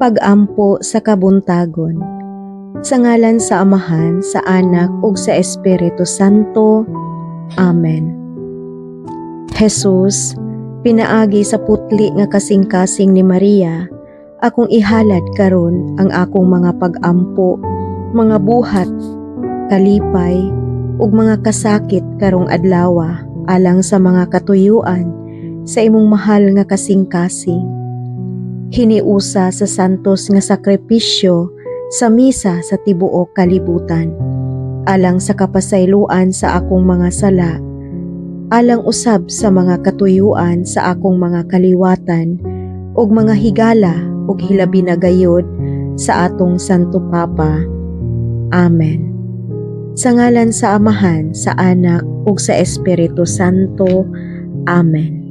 Pag-ampo sa kabuntagon. Sa ngalan sa Amahan, sa Anak ug sa Espiritu Santo. Amen. Jesus, pinaagi sa putli nga kasing-kasing ni Maria, akong ihalad karon ang akong mga pag-ampo, mga buhat, kalipay, ug mga kasakit karong adlawa alang sa mga katuyuan sa imong mahal nga kasing-kasing. Hiniusa sa santos nga sakripisyo sa misa sa tibuok kalibutan, alang sa kapasayloan sa akong mga sala, alang usab sa mga katuyuan sa akong mga kaliwatan ug mga higala ug hilabi na gayod sa atong Santo Papa. Amen. Sa ngalan sa Amahan, sa Anak ug sa Espiritu Santo. Amen.